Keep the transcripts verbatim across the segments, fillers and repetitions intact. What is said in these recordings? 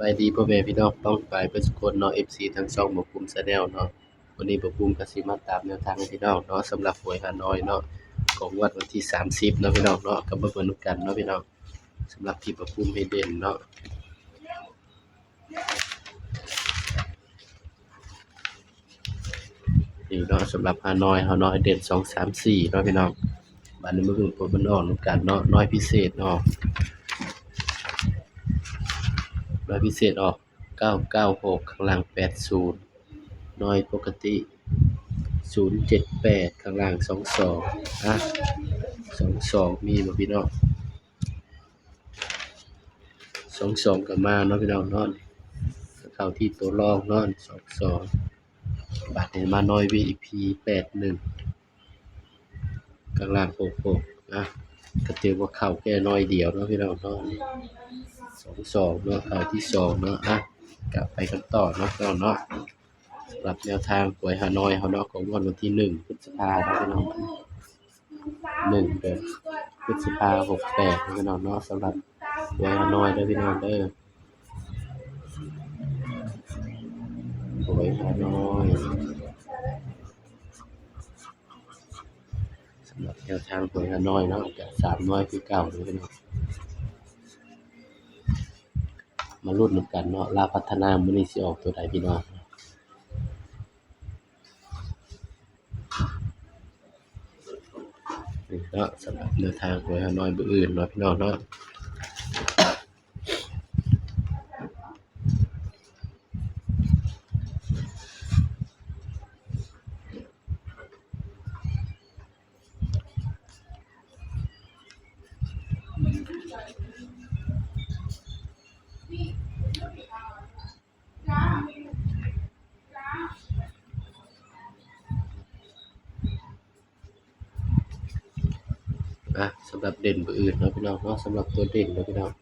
บายดีพ่อแม่พี่น้องป้องปายเบิดสุคนเนาะ เอฟซี ทั้งช่องบ่าวปุ้ม Channel เนาะ วันนี้บ่าวปุ้มก็สิมาตามแนวทางให้พี่น้องเนาะ สำหรับหวยฮานอยเนาะ ของงวดวันที่ สามสิบ เนาะพี่น้องเนาะ ก็มาเบิ่งนำกันเนาะพี่น้อง สำหรับที่บ่าวปุ้มให้เด่นเนาะ นี่เนาะ สำหรับฮานอยเฮาเนาะ ให้เด่น สอง สาม สี่ เนาะพี่น้อง บาดนี้มาเบิ่งผลมันออกนำกันเนาะ น้อยพิเศษออก น้อยพิเศษออก เก้าเก้าหก ข้างล่าง แปดศูนย์ น้อยปกติ ศูนย์เจ็ดแปด ข้างล่าง สองสอง อ่ะ สองสอง มีบ่พี่น้อง สองสอง ก็มาเนาะพี่น้องเนาะ เข้าที่ตัวรองเนาะ สองสอง บาดนี้มาน้อย วี ไอ พี แปดหนึ่ง ข้างล่าง หกหก อ่ะ ก็ถือว่าเข้าแค่น้อยเดียวเนาะพี่น้องเนาะ สองสอง เนาะ เข้าที่สองเนาะ อ่ะ กลับไปกันต่อเนาะพี่น้องเนาะ สำหรับแนวทางหวยฮานอยเฮาเนาะ ของงวดวันที่ หนึ่ง พฤษภาเนาะพี่น้อง หนึ่ง เดือนพฤษภา หกแปด เนาะพี่น้องเนาะ สำหรับหวยฮานอยเด้อพี่น้องเด้อ หวยฮานอย สำหรับแนวทางหวยฮานอยเนาะ ก็สามน้อยคือเก่าเนาะพี่น้อง มาลุ้นนำกันเนาะ ลาวพัฒนามื้อนี้สิออกตัวใดพี่น้อง นี่เนาะ สำหรับแนวทางหวยฮานอยมื้ออื่นเนาะพี่น้องเนาะ อ่ะ สำหรับเด่นมื้ออื่นเนาะพี่น้องเนาะ สำหรับตัวเด่นเนาะพี่น้อง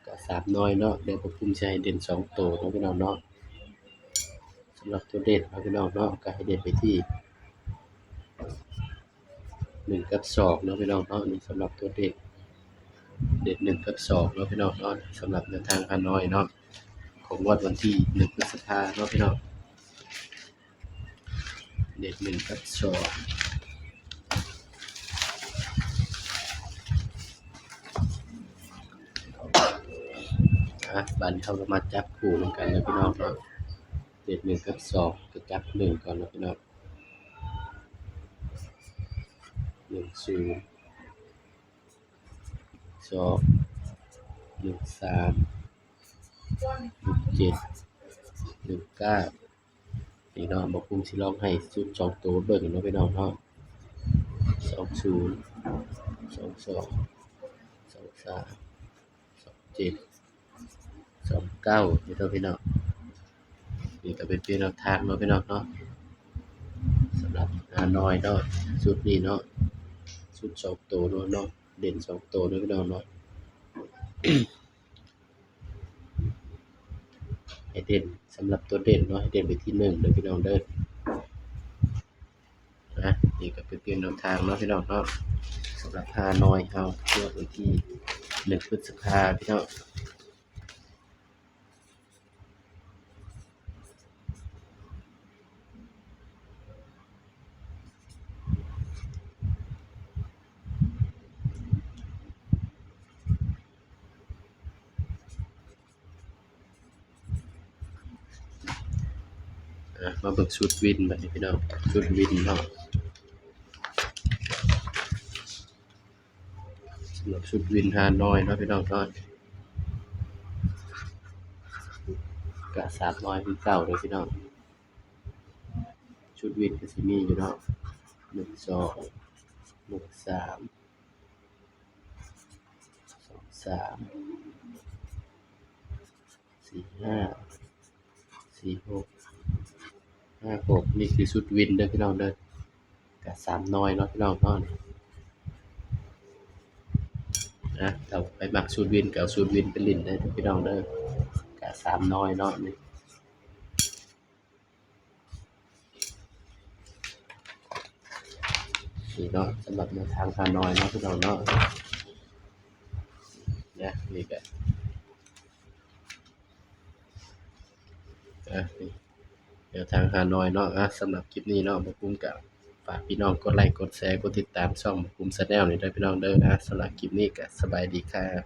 ก็สามน้อยเนาะ เดี๋ยวบ่าวปุ้มสิให้เด่นสองตัวเนาะพี่น้องเนาะ สำหรับตัวเด่นเนาะพี่น้องเนาะ ก็ให้เด่นไปที่ หนึ่ง กับ สอง เนาะพี่น้องเนาะ นี่สำหรับตัวเด่น เด่น หนึ่ง กับ สอง เนาะพี่น้องเนาะ สำหรับแนวทางฮานอยเนาะ ของงวดวันที่ หนึ่ง พฤษภาเนาะพี่น้อง เด่น หนึ่ง กับ สอง อ่ะ บาดนี้เฮาก็มาจับคู่นำกันเลยพี่น้องเนาะ เด่น หนึ่ง กับ สอง ก็จับ หนึ่ง ก่อนเนาะพี่น้อง หนึ่งศูนย์ สอง หนึ่งสาม หนึ่งเจ็ด หนึ่งเก้า นี่เนาะ บ่าวปุ้มสิลองให้ชุดสองตัวเบิ่งเนาะพี่น้องเนาะ สองศูนย์ สองสอง สองสาม สองเจ็ด สองเก้า นี่เนาะพี่น้อง นี่ก็เป็นเพียงแนวทางเนาะพี่น้องเนาะ สำหรับฮานอยเนาะ ชุดนี้เนาะ ชุดสองตัวเนาะ เด่นสองตัวเนาะพี่น้องเนาะ ให้เด่น สำหรับตัวเด่นเนาะ ให้เด่นไปที่ หนึ่ง เด้อพี่น้องเด้อ นะ นี่ก็เป็นเพียงแนวทางเนาะพี่น้องเนาะ สำหรับฮานอยเฮางวดวันที่ หนึ่ง พฤษภาพี่น้อง อ่ะ มาเบิ่งชุดวินบัดนี้พี่น้อง ชุดวินเนาะ สำหรับชุดวินฮานอยเนาะพี่น้องเนาะ ก็สามน้อยคือเก่าเลยพี่น้อง ชุดวินก็สิมีอยู่เนาะ หนึ่งสอง หนึ่งสาม สองสาม สี่ห้า สี่หก ห้าหก นี่คือชุดวินเด้อพี่น้องเด้อ ก็สามน้อยเนาะพี่น้องเนาะ นะ ถ้าไปมักชุดวินก็เอาชุดวินไปเล่นได้เด้อพี่น้องเด้อ ก็สามน้อยเนาะ นี่ นี่เนาะ สำหรับแนวทางฮานอยเนาะพี่น้องเนาะ นะ นี่ก็ อ่ะ นี่ แนวทางฮานอยเนาะ อ่ะ สำหรับคลิปนี้เนาะ บ่าวปุ้มก็ฝากพี่น้องกดไลค์ กดแชร์ กดติดตามช่องบ่าวปุ้ม Channel นี่ด้วยพี่น้องเด้อ อ่ะ สำหรับคลิปนี้ก็สบายดีครับ